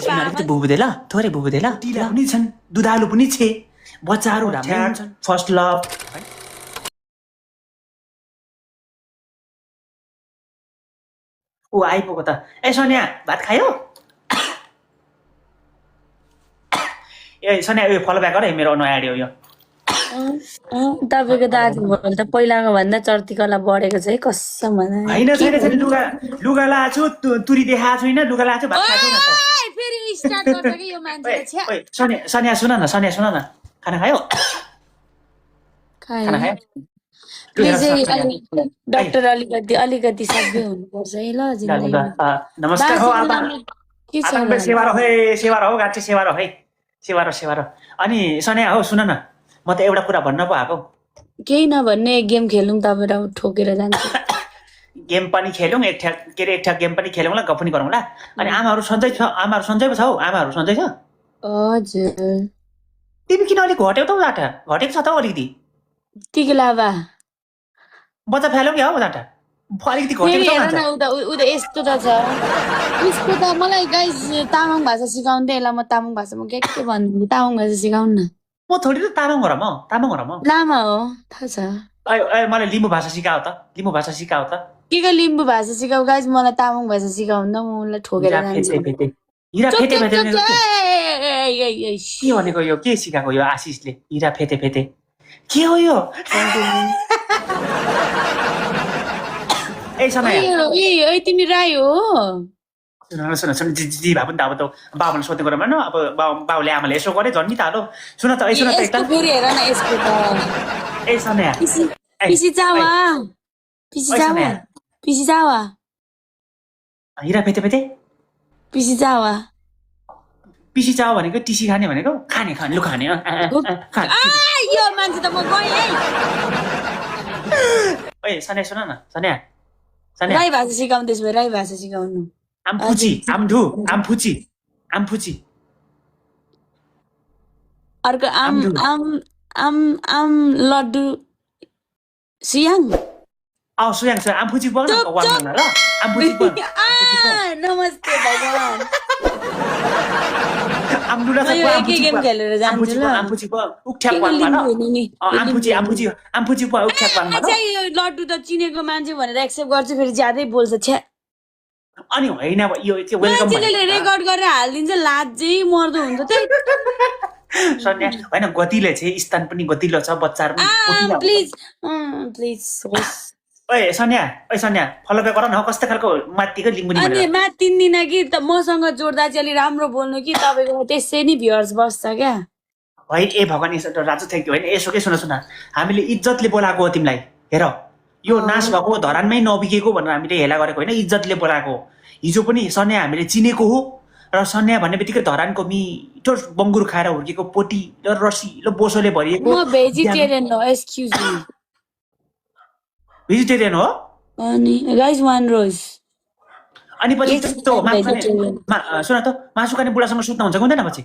अलिकति बुबुदे ल थोरै बुबुदे ल टिला पनि छन् दुधालु पनि छे बच्चाहरू राम्रै हुन्छन् फर्स्ट लभ ऊ आइपुग्यो त ए सोनिया भात खायो ए सोनिया उयो फलो ब्याक गर है मेरो नयाँ आडियो यो तपाईँको त आज भोलि त पहिलाको भन्दा चर्तीकला बढेको छ है कसम भन्दा हैन छैन लुगा लुगा लाछु तुरी देखाएको छैन लुगा लाछु भात खाएको न त फेरि स्टार्ट गर्छ कि यो मान्छेले छ्या ओइ सोनिया सोनिया सुन न खाना खायो खाना खायो डाक्टर अलिकति सबै हुनुपर्छ है ल जिन्दगीमा नमस्कार हो आदम सेवा रहो गाठी सेवा रहो अनि सन्या हो सुन न म त एउटा कुरा भन्न पो आएको केही नभन्ने गेम खेलौँ तपाईँ ठोकेर जान्छ गेम पनि खेलौँ एक ठ्याक गेम पनि खेलौँ ल गफ पनि गरौँ ल अनि आमाहरू सन्चै छ पो छ हौ आमाहरू सन्चै छ हजुर तिमी किन अलिक घट्यौ त जाटा घटेको छ त अलिकति टिके लाभा बच्चा फ्याल्यौ क्या हौ जाटा अलिकति घटेको त यस्तो त छ उसको त मलाई गाइस तामाङ भाषा सिकाउनु दे ल म तामाङ भाषामा के भन्नु तामाङ भाषा सिकाउनु न म थोरै त तामाङ हो र म लामा हो थाहा छ मलाई लिम्बू भाषा सिकाऊ त के लिम्बू भाषा सिकाऊ गाइस मलाई तामाङ भाषा सिकाउनु न म उसलाई ठोकेर जान्छु के भनेको यो के सिकाएको यो आशिषले हिरा फेते के हो यो ए समय तिमी राई हो सुन जी भए पनि त अब त बाबाले सोध्ने कुरा न अब बाबुले आमाले यसो गरे झन् नि त हालो सुन त एकताल फेरि हेर न यसको त ए सन्या पिसी जावा हिरा फेते पिसी जावा भनेको टिसी खाने भनेको खाने लु खाने यो मान्छे त म गएँ है ओए सन्या सुन न सन्या राई भाषा सिकाउनु त्यसो भए राई भाषा सिकाउनु आमफुची अर्को आम लड्डु सुयाङ सुयाङ आमफुची बोल न ल आमफुची बोल नमस्ते भगवान आमडुला गेम खेलेर जान्छु ल लड्डु त चिनेको मान्छे भनेर एक्सेप्ट गर्छु फेरि ज्यादै बोल्छ छ्या अनि होइन यो वेलकम रेकर्ड गरेर हालिदिन्छ लाजै मर्दो हुन्छ त्यही सन्या होइन गतिले चाहिँ स्तन पनि गतिलो छ बच्चाहरू प्लिज ओए सन्या फलो ब्याक गर न कस्तो खालको माथिको लिम्बुनी अनि मातिन्दिन कि त मसँग जोड्दा चाहिँ अलि राम्रो बोल्नु कि तपाईँको त्यसै नि भ्युअर्स बस्छ क्या होइन ए भगवान् राजु थ्याङ्क यू होइन यसो के सुन हामीले इज्जतले बोलाएको हो तिमीलाई हेर यो नाश भएको धरानमै नबिकेको भनेर हामीले हेला गरेको होइन इज्जतले बोलाएको हिजो पनि सन्या हामीले चिनेको हो र सन्या भन्ने बित्तिकै धरानको मिठो बङ्गुर खाएर हुर्केको पोटी र रसी र बोसोले भरिएको भेजिटेरियन हो एक्सक्युज मी भेजिटेरियन हो अनि गाइस वान रोज अनि पछि सुन त मासु खाने बुढासँग सुत्न हुन्छ कि हुँदैन पछि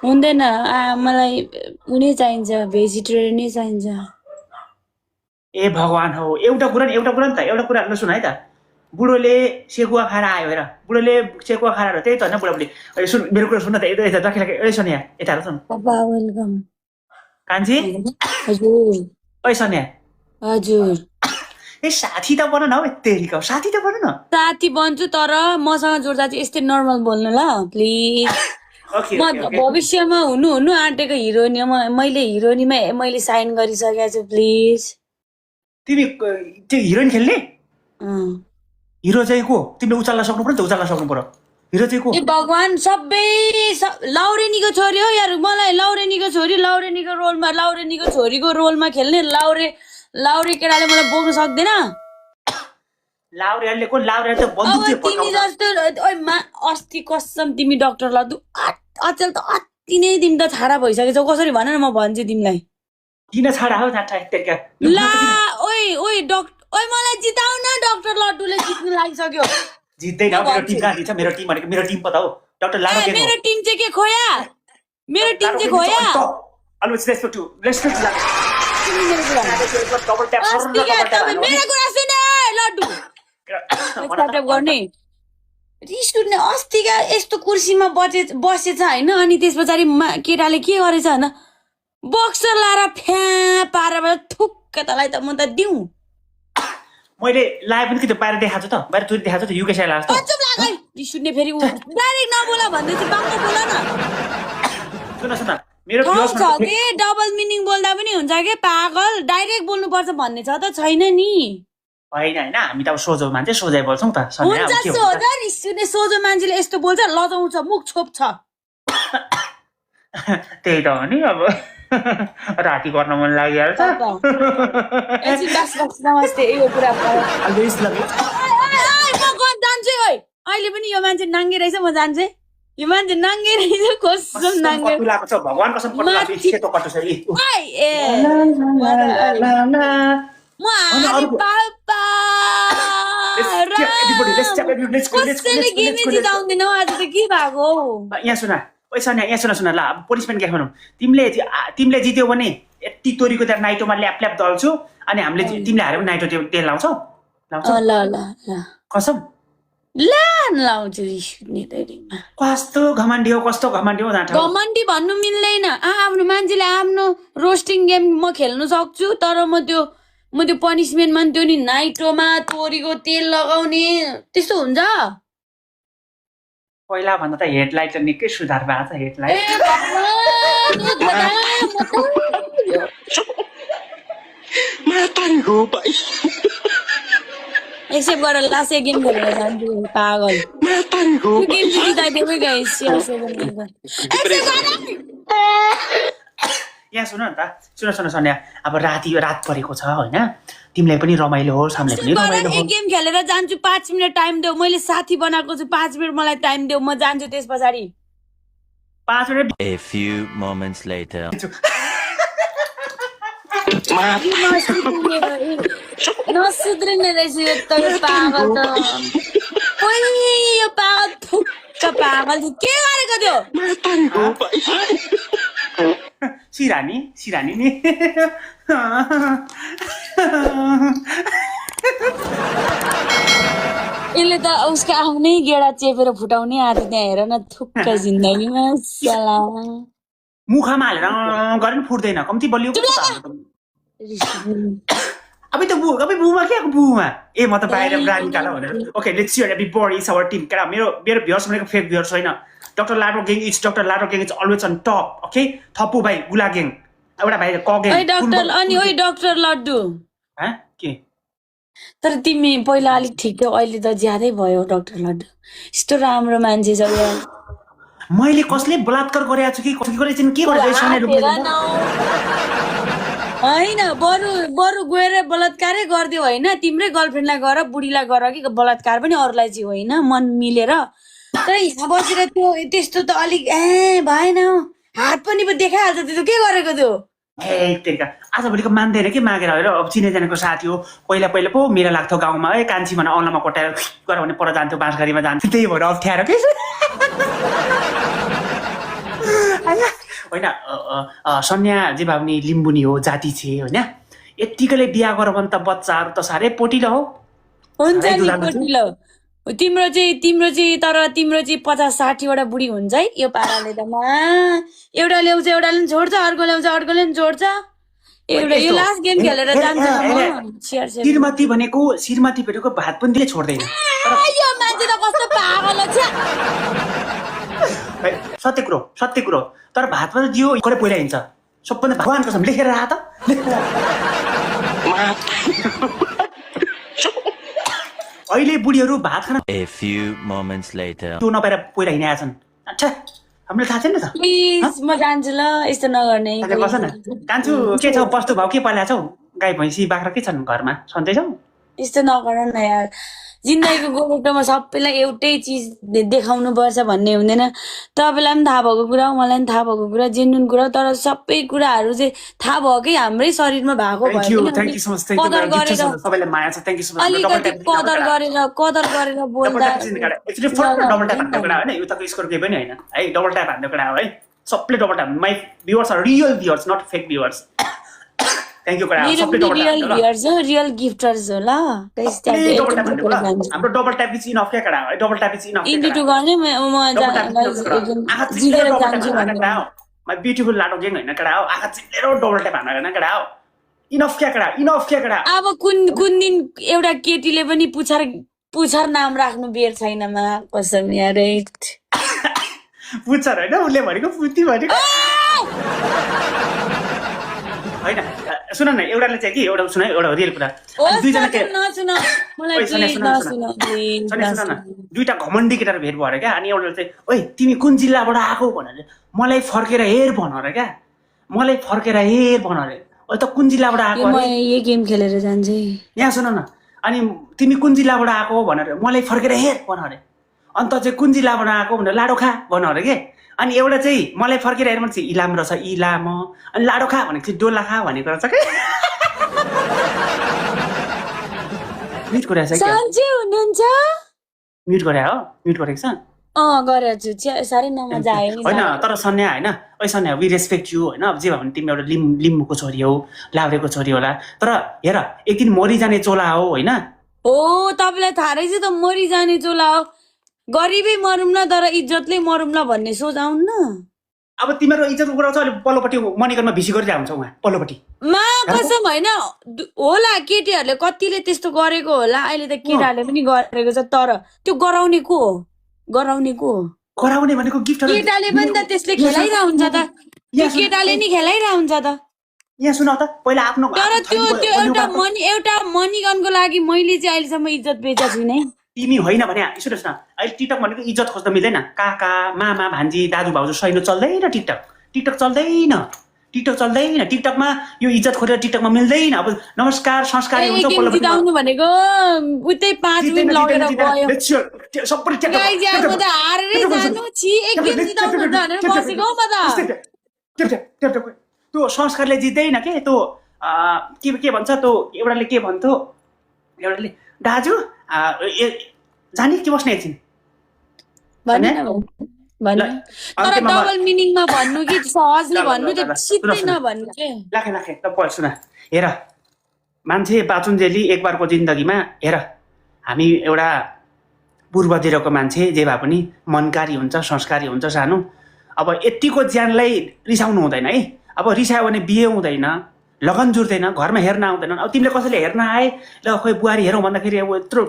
हुँदैन मलाई उनी चाहिन्छ भेजिटेरियनै चाहिन्छ ए भगवान हो एउटा कुरा नि त सुन है त बुढोले सेकुवा खाएर आयो हेर बुढोले सेकुवा खाएर त्यही त होइन बुढाबुढी सुन मेरो कुरा सुन त यता राखेर ए सोनिया यता सुन वेलकम कान्छी हजुर ओइ सोनिया हजुर ए साथी त बन न हौ तेरीको साथी त बन न साथी बन्छु तर मसँग जोड्दा चाहिँ यस्तै नर्मल बोल्नु ल प्लिज म भविष्यमा हुनु आँटेको हिरोइनी मैले हिरोइनीमा मैले साइन गरिसकेको छु प्लिज तिमी त्यो हिरोइन खेल्ने हिरो चाहिँ को तिमीले उचाल्न सक्नु पर्यो नि त उचाल्न सक्नु पर्यो हिरो चाहिँ को भगवान सबै लाउरेनीको छोरी हो यार मलाई लाउरेनीको छोरीको रोलमा खेल्ने लाउरे केटाले मलाई बोक्नु सक्दैन लाउरेले को लाउरे त बन्दुक चाहिँ तिमी जस्तो अस्ति कसम तिमी डाक्टर लड्डु अचेल त अति नै तिमी त छाडा भइसकेछौ कसरी भन न म भन्छु तिमीलाई किन छाडा हो जाटा ला ओइ मलाई जिताउ न डाक्टर लड्डुले जित्नु लागिसक्यो जित्दैन मेरो टिम कहाँ जित्छ मेरो टिम भनेको मेरो टिम पता हो डाक्टर लाडो के मेरो टिम चाहिँ के खोया मेरो टिम चाहिँ खोया अलवेज रेस्पेक्ट टु रेस्पेक्ट मेरो कुरा सुन लड्डु स्टार्ट गर्ने रिस उठ्ने अस्तिका यस्तो कुर्सीमा बसेछ होइन अनि त्यस पछाडि केटाले के गरेछ होइन बक्सर लाएर फ्या पारेर थुक्क तलाई त म त दिउँ मैले लाए पनि कि त्यो बाहिर देखाएको छु त बाहिर तुरी देखाएको छु त युकेश आइला जस्तो चुप लाग है रिस उठ्ने फेरि डाइरेक्ट नबोला भन्दै चाहिँ बाङ्गो बोला न सुन मेरो ठाउँ छ के डबल मिनिङ बोल्दा पनि हुन्छ के पागल डाइरेक्ट बोल्नुपर्छ भन्ने छ त छैन नि होइन होइन हामी त अब सोझो मान्छे सोझै बोल्छौँ त हुन्छ सोझो रिस उठ्ने सोझो मान्छेले यस्तो बोल्छ लजाउँछ मुख छोप्छ त्यही त हो नि अब राति गर्न मन लागिहाल्छ नमस्ते यो कुरा म जान्छु है अहिले पनि यो मान्छे नाङ्गे रहेछ म जान्छु यो मान्छे नाङ्गे रहेछ कसम नाङ्गे भगवान कसम सेतो कटु छ म आरी पापा कसैले गेमै जिताउँदैन आज त के भएको यहाँ सुन सुन ल पनिसमेन्ट के खानु तिमीले जित्यौ भने यति तोरीको त्यहाँ नाइटोमा ल्याप दल्छु अनि हामीले तिमीले हार्यो भने नाइटो तेल लाउँछौ ल कसम लाउँछु रिस उठ्ने तैरीमा कस्तो घमण्डी हो घमण्डी भन्नु मिल्दैन आफ्नो मान्छेले आफ्नो रोस्टिङ गेम म खेल्नु सक्छु तर म त्यो पनिसमेन्टमा त्यो नि नाइटोमा तोरीको तेल लगाउने त्यस्तो हुन्छ पहिला भन्दा त हेडलाइट त निकै सुधार भएको छ हेडलाइट एक्सेप्ट गरेर लास्ट गेम खेलेर जान्छु पागल गेम जिताइदिएकै गाइस यहाँ सुन न त सुन सन्या अब रात परेको छ होइन तिमीलाई पनि रमाइलो होस् हामीलाई पनि रमाइलो होस् गेम खेलेर जान्छु 5 मिनेट टाइम देऊ मैले साथी बनाएको छु 5 मिनेट मलाई टाइम देऊ म जान्छु त्यस पछाडि 5 minute A few moments later नसुध्रिने रहेछ यो त पागल त यो पागल थुक्क पागल के गरेको थियो सिरानी नि यसले त उसको आफ्नै गेडा चेपेर फुटाउने आदि त्यहाँ हेर न थुक्क जिन्दगीमा साला मुखमा हालेर गरेन फुट्दैन कम्ती बलियो अबे बुमा के बुमा ए म त बाहिर ब्रान्ड निकाला भनेर okay let's see everybody is our team केटा मेरो भ्युअर्स भनेको फेक भ्युअर्स होइन doctor Lado gang is always on top okay थप्पु भाइ गुला ग्याङ एउटा भाइ क ग्याङ ओइ डक्टर लड्डु के तर तिमी पहिला अलिक ठिक थियो अहिले त ज्यादै भयो डक्टर लड्डु यस्तो राम्रो मान्छे छ मैले कसले बलात्कार गरेको छु कि के होइन बरु गएर बलात्कारै गरिदियो होइन तिम्रै गर्लफ्रेन्डलाई गर बुढीलाई गर कि बलात्कार पनि अरूलाई चाहिँ होइन मन मिलेर तर यहाँ बसेर त्यो त्यस्तो त अलिक भएन हात पनि देखाइहाल्छ त्यो के गरेको त्यो आजभोलिको मान्दैन कि मागेर होइन अब चिनेजानेको साथी हो पहिला पो मेला लाग्थ्यो गाउँमा कान्छी भन औलामा कोटाएर गर भने पर जान्थ्यो बाँसघारीमा जान्थ्यो त्यही भएर अप्ठ्यारो के होइन सन्या जे भए पनि लिम्बुनी हो जाति छे होइन यत्तिकैले बिहा गर भने त बच्चाहरू त साह्रै पोटिलो हो हुन्छ नि पोटिलो तिम्रो चाहिँ 50-60 वटा बुढी हुन्छ है यो पाराले त एउटा ल्याउँछ एउटाले पनि छोड्छ अर्को ल्याउँछ अर्कोले पनि छोड्छ एउटा यो लास्ट गेम खेलेर जान्छ श्रीमती भेटेको भात पनि दिले छोड्दैन यो मान्छे त कस्तो पागल छ सत्य कुरो तर भातमा त दियो खरै पहिला हिँड्छ सबभन्दा भगवान कसम लेखेर राख त अहिले बुढीहरू भात खान A few moments later त्यो नपाएर पहिला हिँडेका छन् अच्छा हामीलाई थाहा छैन त प्लिज म जान्छु ल यस्तो नगर्ने बस न कान्छु के छ वस्तु भाउ के पाल्या छौ गाई भैँसी बाख्रा के छन् घरमा सन्चै छौ यस्तो नगर न यार जिन्दगीको गोरेटोमा सबैलाई एउटै चिज देखाउनु पर्छ भन्ने हुँदैन तपाईँलाई पनि थाहा भएको कुरा मलाई पनि थाहा भएको कुरा जेन्युन कुरा तर सबै कुराहरू चाहिँ थाहा भएकै हाम्रै शरीरमा भएको भयो अलिकति कदर गरेर बोल्दा डबल ट्याप हान्ने कुरा हो है सबले double tap my viewers are real viewers not fake viewers thank you कडा मेरो सबै पनि डबल रियल ट्याप भ्युअर्स हो रियल गिफ्टर्स हो ल गाइस सबै डबल ट्याप त्यहाँ ल हाम्रो डबल ट्याप इज इनफ क्या कडा है double tap is enough into to गर्ने म डबल ट्याप गाइस आँखा चिप्लेर जितेर डबल ट्याप जान्छु हान्न कडा भन्नु हो माई ब्युटिफुल लाडो ग्याङ होइन कडा हो आँखा चिप्लेर डबल ट्याप हान्न होइन कडा हो इनफ क्या कडा अब कुन दिन एउटा केटीले पनि पुछार नाम राख्नु बेर छैन मा कसम यार पुच्छर होइन उसले भनेको पुती भनेको होइन सुन न एउटाले चाहिँ कि एउटा सुन एउटा रियल कुरा दुईजना के नसुन मलाई ओइ, सुन, please सुन, नसुन, please सुन न नसुन। दुईटा घमण्डी केटाहरू भेट भएर क्या अनि एउटाले चाहिँ ओइ तिमी कुन जिल्लाबाट आएको भनेर मलाई फर्केर हेर भन अरे क्या मलाई फर्केर हेर भन अरे ओ त कुन जिल्लाबाट आएको म अरे यही गेम खेलेर जान्छु है। यहाँ सुन न अनि तिमी कुन जिल्लाबाट आएको भनेर मलाई फर्केर हेर भन अरे अन्त चाहिँ कुन जिल्लाबाट आएको भनेर लाडो खा भन अरे के अनि एउटा चाहिँ मलाई फर्केर हेर भने चाहिँ इलाम रहेछ इलाम अनि लाडो खा भनेको चाहिँ डोला खा भनेको रहेछ क्या म्युट गरेको छ क्या साँच्चै हुनुहुन्छ म्युट गरे हो म्युट गरेको छ गरेको छु साह्रै नमजा आयो नि होइन तर सन्या होइन ओइ सन्या वी रेस्पेक्ट यु होइन अब जे भए पनि तिमी एउटा लिम्बूको छोरी हौ लाभ्रेको छोरी होला तर हेर एक दिन मरिजाने चोला हो होइन हो तपाईँलाई थाहा रहेछ त मरिजाने चोला हो गरिबै मरौँ न तर इज्जतले मरौँ न भन्ने सोच आउन् न अब तिमीहरू इज्जत उडाउँछ अहिले पल्लोपट्टि मणिकरमा भिसी गरिरहेको हुन्छ उहाँ पल्लोपट्टि मा कसम होइन होला केटीहरूले कतिले त्यस्तो गरेको होला अहिले त केटाहरूले पनि गरेको छ तर त्यो गराउने को हो गराउने को हो गराउने भनेको गिफ्टहरू केटाले पनि त त्यसले खेलाइरहेको हुन्छ त त्यो केटाले नि खेलाइरहेको हुन्छ त यहाँ सुन त पहिला आफ्नो तर त्यो एउटा मनीगनको लागि मैले चाहिँ अहिलेसम्म इज्जत बेचेको छुइनँ है तिमी होइन भने सुन्नुहोस् न अहिले टिकटक भनेको इज्जत खोज्न मिल्दैन काका मामा भान्जी दाजु भाउजू सैनो चल्दैन टिकटक चल्दैन टिकटकमा यो इज्जत खोजेर टिकटकमा मिल्दैन अब नमस्कार संस्कार हुन्छ गेम जिताउनु भनेको उतै 5 मिनेट लगेर गयो सबै गाइज यार म त हारेरै जानु छि एक गेम जिताउनु भनेर बसेको म त त्यो संस्कारले जित्दैन के त्यो के भन्छ त्यो एउटाले के भन्थ्यो एउटाले दाजु जाने के बस्ने एकछिन भन्नु तर डबल मिनिङमा भन्नु कि सहजले भन्नु त्यो सिधै नभन्नु के लाखे त पढ सुन हेर मान्छे बाचुन्जेली एक बारको जिन्दगीमा हेर हामी एउटा पूर्वतिरको मान्छे जे भए पनि मनकारी हुन्छ संस्कारी हुन्छ सानो अब यतिको ज्यानलाई रिसाउनु हुँदैन है अब रिसायो भने बिहे हुँदैन लगन जुर्दैन घरमा हेर्न आउँदैन अब तिमीले कसैले हेर्न आए ल खोइ बुहारी हेरौँ भन्दाखेरि अब यत्रो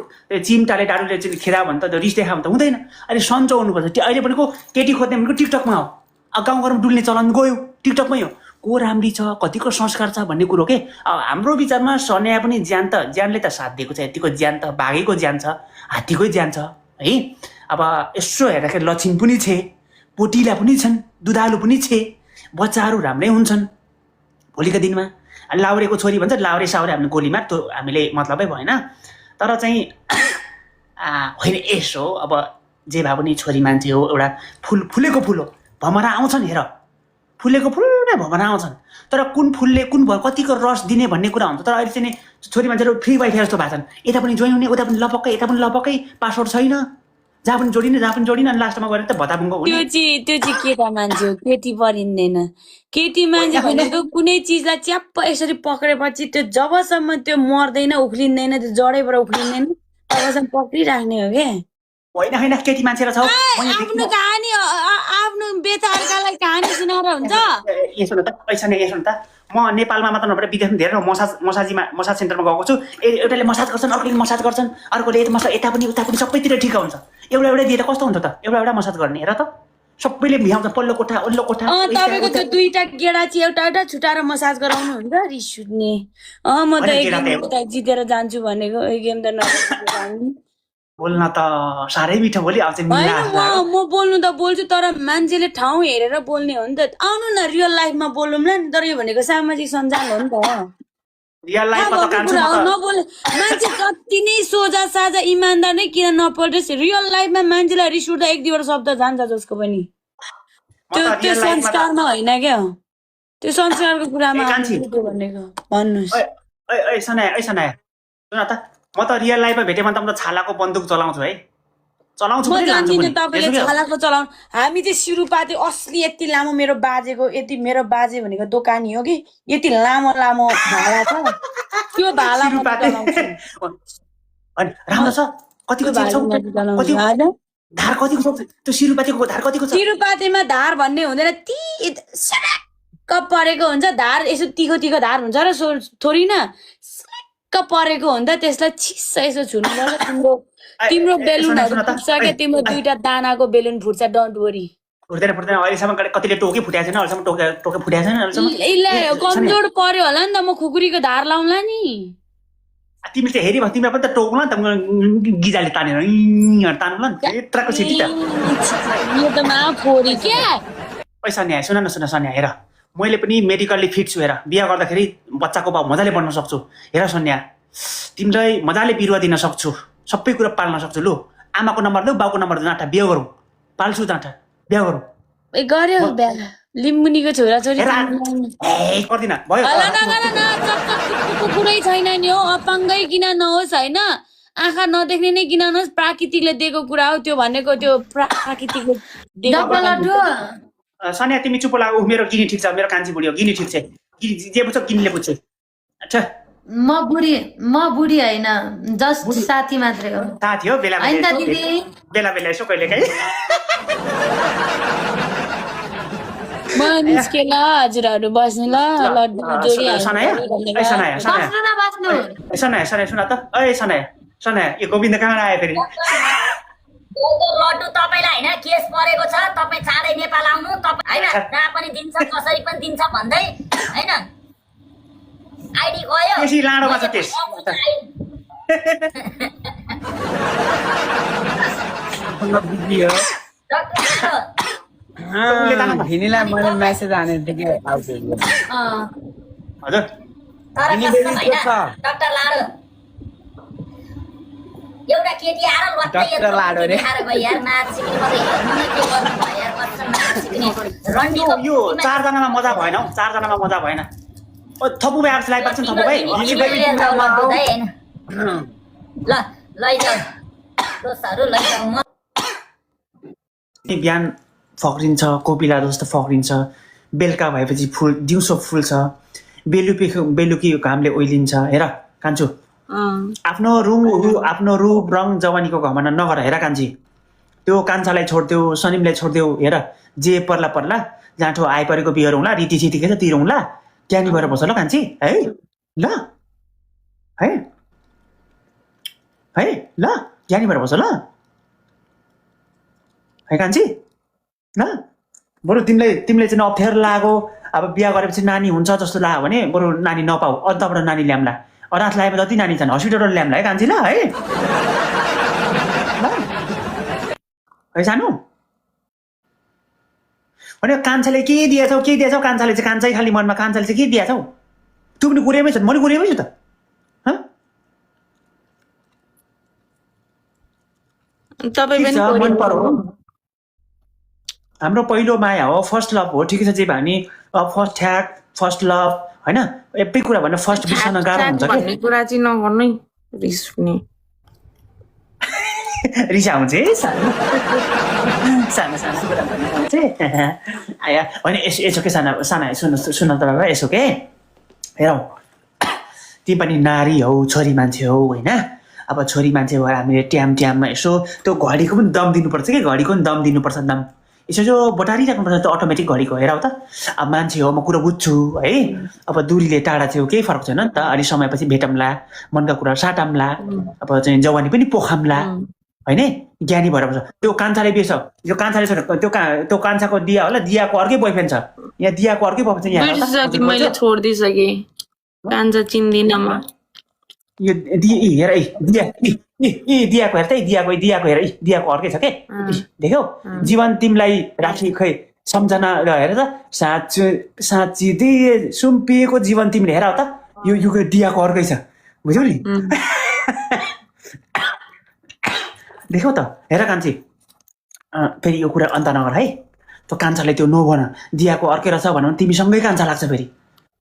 चिम्टाले डाडुले चाहिँ खेदा भने त रिस देखा भने त हुँदैन अहिले सन्चो हुनुपर्छ त्यो अहिले भनेको केटी खोज्ने भनेको टिकटकमा हो अब गाउँघरमा डुल्ने चलन गयो टिकटकमै हो को राम्री छ कतिको संस्कार छ भन्ने कुरो के अब हाम्रो विचारमा सन्या पनि ज्यानले त साथ दिएको छ यतिको ज्यान त बाघेको ज्यान छ हात्तीकै ज्यान छ है अब यसो हेर्दाखेरि लक्षिम पनि छे पोटिला पनि छन् दुधालु पनि छे बच्चाहरू राम्रै हुन्छन् भोलिको दिनमा लाउरेको छोरी भन्छ लाउरे साउरे हामीले गोलीमा त्यो हामीले मतलबै भएन तर चाहिँ होइन यसो अब जे भए पनि छोरी मान्छे हो एउटा फुलेको फुल हो भमरा आउँछन् हेर फुलेको फुल नै भमरा आउँछन् तर कुन फुलले कुन कतिको रस दिने भन्ने कुरा हुन्छ तर अहिले चाहिँ छोरी मान्छेहरू फ्री वाइफाई जस्तो भएको छन् यता पनि जोइन हुने उता पनि लपक्कै यता पनि लपक्कै पासवर्ड छैन जहाँ पनि जोडिने अनि लास्टमा गएर त भताभुङ्गो हुने त्यो चाहिँ केटा मान्छे हो केटी परिँदैन केटी मान्छे भनेको कुनै चिजलाई च्याप्प यसरी पक्रेपछि त्यो जबसम्म त्यो मर्दैन उक्लिँदैन त्यो जडैबाट उक्लिँदैन तबसम्म पक्रिराख्ने हो क्या होइन केटी मान्छे छ आफ्नो कहानी आफ्नो बेथा अर्कालाई कहानी सुनाएर हुन्छ यसो न त पैसा नै यसो न त म नेपालमा मात्र नभएर विदेशमा धेरै मसाज सेन्टरमा गएको छु एउटाले मसाज गर्छन् अर्कोले मसाज गर्छन् अर्कोले यता पनि उता पनि सबैतिर ठिक हुन्छ एउटा दिएर कस्तो हुन्छ त एउटा मसाज गर्ने हेर त सबैले भ्याउँछ पल्लो कोठा ओल्लो कोठा तपाईँको त्यो दुईटा गेडा चाहिँ एउटा छुटाएर मसाज गराउनु हुन्छ रिस उठ्ने म त एक गेम जितेर जान्छु भनेको एक गेम त नजितेर बोल्न त साह्रै मिठो बोली आउँछ म बोल्नु त बोल्छु तर मान्छेले ठाउँ हेरेर बोल्ने हो नि त आउनु न रियल लाइफमा बोलौँ न तर यो भनेको सामाजिक सञ्जाल हो नि त नबोले मान्छे कति नै सोझा साझा इमान्दार नै किन नपल्टोस् रियल लाइफमा मान्छेलाई रिस उठ्दा एक दुईवटा शब्द जान्छ जसको पनि त्यो संस्कारमा होइन क्या त्यो संस्कारको कुरामा भनेको भन्नुहोस् सुन त म त रियल लाइफमा भेटेँ भने त म त छालाको बन्दुक चलाउँछु है चलाउँछु म पनि लान्छु जान्दिनँ पनि तपाईँले यसो क्या? छालाको चलाउनु हामी चाहिँ सिरुपाते असली यति लामो मेरो बाजेको यति मेरो बाजे भनेको दोकानी हो कि यति लामो लामो भाला छ त्यो भाला म सिरुपाते चलाउँछु अनि राम्रो छ कतिको त्यो चेप्छौ भाला म चलाउँछु कति हजुर धार कतिको छ त्यो सिरुपातेको धार कतिको छ तिरुपातीमा धार भन्ने हुँदैन सडक्क परेको हुन्छ धार यसो तिखो तिखो धार हुन्छ र थोरै न सडक्क परेको हुन्छ त्यसलाई छिस्स यसो छुनुपर्छ तिम्रो तिम्रो बेलुनहरू सुन त, फुट्छ क्या तिम्रो 2टा दानाको बेलुन फुट्छ डोन्ट वरी फुट्दैन फुट्दैन अहिलेसम्म कतिले टोकै फुटेको छैन अहिलेसम्म टोकै फुटेको छैन अहिलेसम्म यसलाई कमजोर पर्यो होला नि त म खुकुरीको धार लाउँला नि तिमीले चाहिँ हेरी तिमीलाई पनि त टोक्ला नि त गिजाले तानेर तान्ला नि यत्रको सिटी त यो त माफोरी क्या ओइ सन्या सुन न सन्या हेर मैले पनि मेडिकल्ली फिट छु हेर बिहा गर्दाखेरि बच्चाको भाउ मजाले बढ्न सक्छु हेर सन्या तिमीलाई मजाले बिरुवा दिन सक्छु सबै कुरा पाल्न सक्छु लु आमाको नम्बर देऊ बाउको नम्बर देऊ जाँटा बिहा गरौँ पाल्छु जाँटा बिहा गरौँ ए गर्यो बिहा लिम्बुनीको छोराछोरी ए गर्दिन भयो कुरै छैन नि हो अपाङ्गै किन नहोस् होइन आँखा नदेख्ने नै किन नहोस् प्राकृतिकले दिएको कुरा हो त्यो भनेको त्यो प्राकृतिकले दिएको सन्या तिमी चुप लाग मेरो गिनी ठिक छ मेरो कान्छी बुढी हो गिनी ठिक छ जे बुझ्छ गिनीले बुझ्छ अच्छा म बुढी होइन जस्ट साथी मात्रै हो साथी हो बेला होइन त दिदी बेला यसो कहिले काहीँ म निस्केन हजुरहरू बस्नु ल लड्डु जोडी बस्नु न बस्नु सनाया सुन त ए सनाया यो गोविन्द कहाँ आयो फेरि लड्डु तपाईँलाई होइन केस परेको छ तपाईँ चाँडै नेपाल आउनु तपाईँ होइन जहाँ पनि दिन्छ कसरी पनि दिन्छ भन्दै होइन आइडी गयो केसी लाडोमा छ केस भिनीलाई मैले मेसेज हाने थिएँ कि हजुर तर कसम होइन डाक्टर लाडो एउटा केटी आएर डाक्टर लाडो रे। यार नाच सिक्ने मात्रै हेर्नु न के गर्नु भयो यार कसम नाच सिक्ने रन्डी यो 4 जनामा मजा भएन हौ 4 जनामा मजा भएन ओ थपु भाइ आफै लाइभ पर्छ थपु भाइ ल लैजाऊ दोस्तहरू लैजाऊ म बिहान फक्रिन्छ कोपिला जस्तो फक्रिन्छ बेलुका भएपछि फुल दिउँसो फुल्छ बेलुकी घामले ओइलिन्छ हेर कान्छु आफ्नो रूप रङ जवानीको घमण्ड नगर हेर कान्छी त्यो कान्छालाई छोड्देऊ सनिमलाई छोड्देऊ हेर जे पर्ला जाँठो आइपरेको बिहोरौँला रीति सिति के छ तिरौँला त्यहाँनिर भएर बस्छ ल कान्छी है ल है ल त्यहाँनिर भएर बस्छ ल है कान्छी ल बरु तिमीले चाहिँ अप्ठ्यारो लाग्यो अब बिहा गरेपछि नानी हुन्छ जस्तो लाग्यो भने बरु नानी नपाऊ अन्तबाट नानी ल्याम्ला अनाथ ल्याएमा जति नानी छन् हस्पिटलबाट ल्याम्ला है कान्छी ल है सानो भने कान्छाले के दिएछौ कान्छाले चाहिँ कान्छै खाली मनमा कान्छाले चाहिँ के दिएछौ तँ पनि गुरेमै छ म नि गुरेमै छु त मन पर्यो हाम्रो पहिलो माया हो फर्स्ट लभ हो ठिकै छ जे भने फर्स्ट ठ्याक फर्स्ट लभ होइन एबै कुरा भन्न फर्स्ट बिर्सन गाह्रो हुन्छ भन्ने कुरा चाहिँ नगर्नु रिस उठ्ने रिस आउँछ है सानो कुरा भन्नुहुन्छ आया होइन यसो के साना सुन त बाबा यसो के हेरौ ती पनि नारी हौ छोरी मान्छे हौ होइन अब छोरी मान्छे भएर हामीले ट्याममा यसो त्यो घडीको पनि दम दिनुपर्छ कि घडीको पनि दम दिनुपर्छ दम यसो जो बटारिराख्नुपर्छ त्यो अटोमेटिक घडीको हेर त अब मान्छे हो म कुरा बुझ्छु है अब दूरीले टाढा थियो केही फरक छैन नि त अलि समयपछि भेटौँला मनका कुरा साटौँला अब चाहिँ जवानी पनि पोखाम्ला होइन ज्ञानी भएर बस्छ त्यो कान्छाले बेस यो कान्छाले त्यो कान्छाको दिया होला दियाको अर्कै बोयफ्रेन्ड छ यहाँ दियाको अर्कै बोयफ्रेन्ड बिर्सिसकेँ मैले छोडिदिइसकेँ कान्छा चिन्दिनँ म यो हेर दियाको हेर त दियाको हेर दियाको अर्कै छ के देख्यौ जीवन तिमीलाई राखी खै सम्झना हेर त साँच्ची दिए सुम्पिएको जीवन तिमीले हेर त यो दियाको अर्कै छ बुझ्यौ नि देख्यौ त हेर कान्छी फेरि यो कुरा अन्त नगर है त्यो कान्छाले त्यो नभन दियाको अर्कै रहेछ भनौँ तिमीसँगै कान्छा लाग्छ फेरि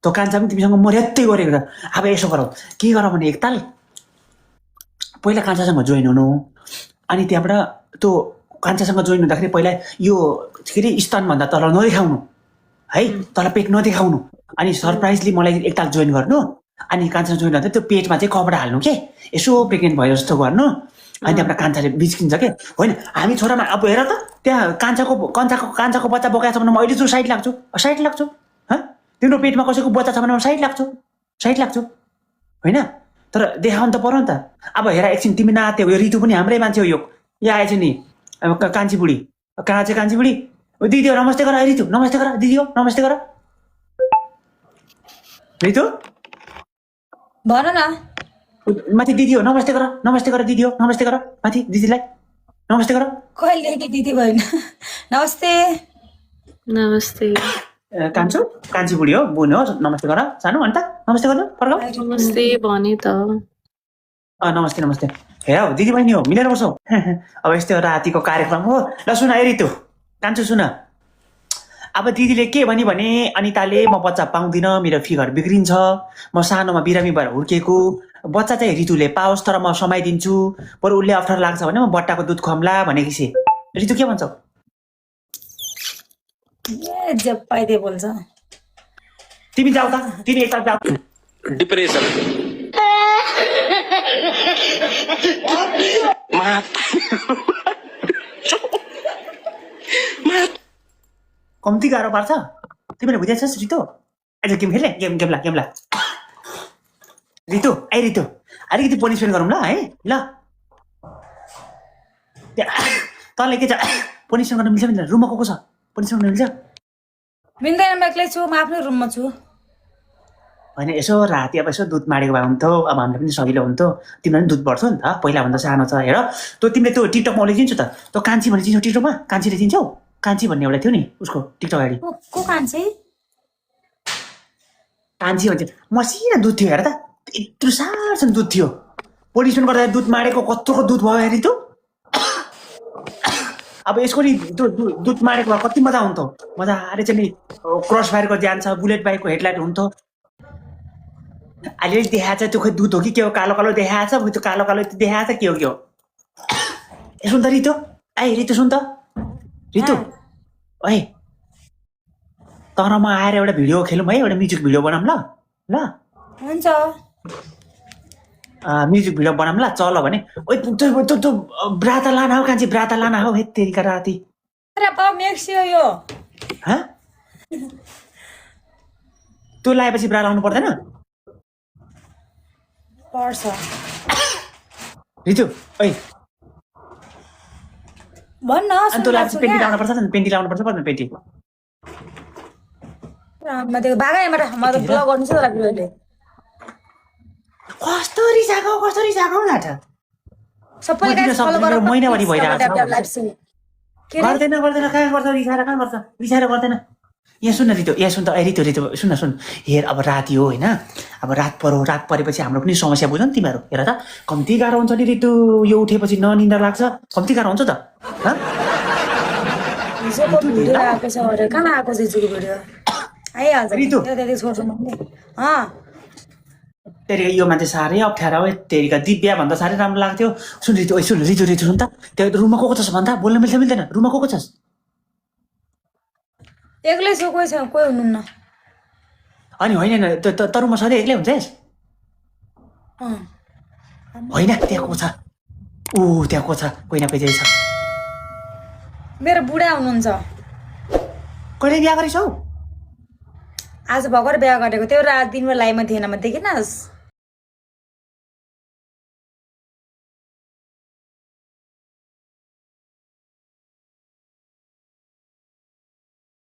त्यो कान्छा पनि तिमीसँग मर्यादै गरेको छ अब यसो गरौ के गर भने एकताल पहिला कान्छासँग जोइन हुनु अनि त्यहाँबाट त्यो कान्छासँग जोइन हुँदाखेरि पहिला यो के अरे स्तनभन्दा तल नदेखाउनु है, तल पेट नदेखाउनु, अनि सरप्राइजली मलाई एकताल जोइन गर्नु, अनि कान्छासँग जोइन गर्दा त्यो पेटमा चाहिँ कपडा हाल्नु के, यसो प्रेग्नेन्ट भयो जस्तो गर्नु, अनि त्यहाँबाट कान्छाले बिच्किन्छ के। होइन हामी छोरामा अब हेर त त्यहाँ कान्छाको बच्चा बोकाएको छ भने म अहिले जो साइड लाग्छु तिम्रो पेटमा कसैको बच्चा छ भने म साइड लाग्छु होइन, तर देखाउनु त पर्यो नि त। अब हेर एकछिन तिमी नाच्यौ, यो ऋतु पनि हाम्रै मान्छे हो, यो यहाँ आएछ नि कान्छी बुढी, कहाँ चाहिँ कान्छी बुढी, दिदी हो नमस्ते गर, ऋतु नमस्ते गर, दिदी हो नमस्ते गर, ऋतु भन न माथि दिदी हो नमस्ते गर, दिदी हो नमस्ते गर, माथि दिदीलाई नमस्ते गर। कहिलेदेखि दिदी भएन नमस्ते नमस्ते कान्छी बुढी हो, बुन हो, नमस्ते गर सानो अन्त नमस्ते गर्नु फर्काउ। नमस्ते भने त नमस्ते हेर हौ दिदी बहिनी हो, मिलेर बसौ। अब यस्तै हो रातिको कार्यक्रम हो। ल सुन है ऋतु, कान्छु सुन, अब दिदीले के भनी भने अनिताले म बच्चा पाउँदिनँ, मेरो फिगर बिग्रिन्छ, म सानोमा बिरामी भएर हुर्किएको, बच्चा चाहिँ ऋतुले पाओस् तर म समाइदिन्छु, बरु उसले अप्ठ्यारो लाग्छ भने म बट्टाको दुध खुवाउँला भनेकी छे। ऋतु के भन्छौ? जे पाइदे बोल्छ। तिमी जाऊ त, तिमी एकताल जाऊ। डिप्रेसन कम्ती गाह्रो पार्छ तिमीले बुझाइछस् ऋतु? आज गेम खेल्ने गेमला ऋतु ऋतु अलिकति पनिसमेन्ट गरौँ ल है। ल तँलाई के छ पनिसमेन्ट गर्न मिल्छ मिल्दैन? रुममा को छ पनिसमेन्ट गर्न मिल्छ? मिल्दैन, म एक्लै छु, म आफ्नै रुममा छु। होइन यसो राति अब यसो दुध माडेको भए हुन्थ्यो, अब हामीलाई पनि सजिलो हुन्थ्यो, तिमीलाई पनि दुध बढ्छौ नि त, पहिलाभन्दा सानो छ। हेर त्यो तिमीले त्यो टिकटकमा उसले चिन्छौ त, त्यो कान्छी भन्ने चिन्छौ टिकटकमा? कान्छीले चिन्छौ? कान्छी भन्ने एउटा थियो नि उसको टिकटक आइडी। को कान्छी? कान्छी भन्छ मसिनो दुध थियो, हेर त यत्रो सानो दुध थियो, पनिसमेन्ट गर्दा दुध माडेको कत्रोको दुध भयो हेरी त्यो। अब यसको नि त्यो दुध माडेको भए कति मजा हुन्थ्यो, मजाले चाहिँ नि क्रस फायरको जान्छ, बुलेट बाइकको हेडलाइट हुन्थ्यो। अहिले देखाएको छ त्यो खोइ दुध हो कि के हो, कालो कालो देखाएको छ, त्यो कालो कालो देखाएको छ के हो। ए सुन त ऋतु, ऋतु सुन त ऋतु, ओए तर म आएर एउटा भिडियो खेलौँ है, एउटा म्युजिक भिडियो बनाऊँ ल। ल हुन्छ म्युजिक भिडियो बनाऊँ ल, चल भने। ओइ त्यो ब्राता लाना हो कान्छी, ब्राता लाना हो हेत्तेरिका राति। अरे बाउ मेक्सियो यो त्यो लगाएपछि ब्रा लाउनु पर्दैन पर्छ ऋतु? ओइ भन्न अनि त्यो लगाएपछि पेन्टी लाउनु पर्छ नि, पेन्टी लाउनु पर्छ पर्दैन? पेन्टी म त्यो बागाइबाट म त ब्लग गर्नु छ तर भिडियोले कस्तो रिसाएको नाट सबैले गाइस फलो गरेर महिनावारी भइरहेको छ। गर्दैन कहाँ गर्छ, रिसाएर गर्दैन। यहाँ सुन ऋतु, यहाँ सुन त ऋतु सुन हेर, अब राति हो होइन, अब रात परेपछि हाम्रो पनि समस्या बुझ नि तिमीहरू। हेर त कम्ती गाह्रो हुन्छ नि ऋतु, यो उठेपछि ननिन्दा लाग्छ, कम्ती गाह्रो हुन्छ त। हिजोको भिडियो आएको छ अरे, कहाँ आएको छ हिजोको भिडियो? आइहाल्छ ऋतु। त्यति छोड्छु म। तेरिका यो मान्छे साह्रै अप्ठ्यारो हो, तेरिका दिव्या भन्दा साह्रै राम्रो लाग्थ्यो। सुन ऋतु, सुन सुन त, त्यो रुममा को छस् भन्दा बोल्न मिल्छ मिल्दैन? रुममा को छस्? एक्लै छु, कोही छ, कोही हुनुहुन्न। अनि होइन तरुमा सधैँ एक्लै हुन्छ यस? होइन त्यहाँ को छ, त्यहाँ को छ, कोही न कोही चाहिँ छ। मेरो बुढा हुनुहुन्छ। कहिले बिहा गरेछौ? आज भर्खर बिहा गरेको त्यो, रात दिनमा लाइभमा थिएन, म देखिनस्?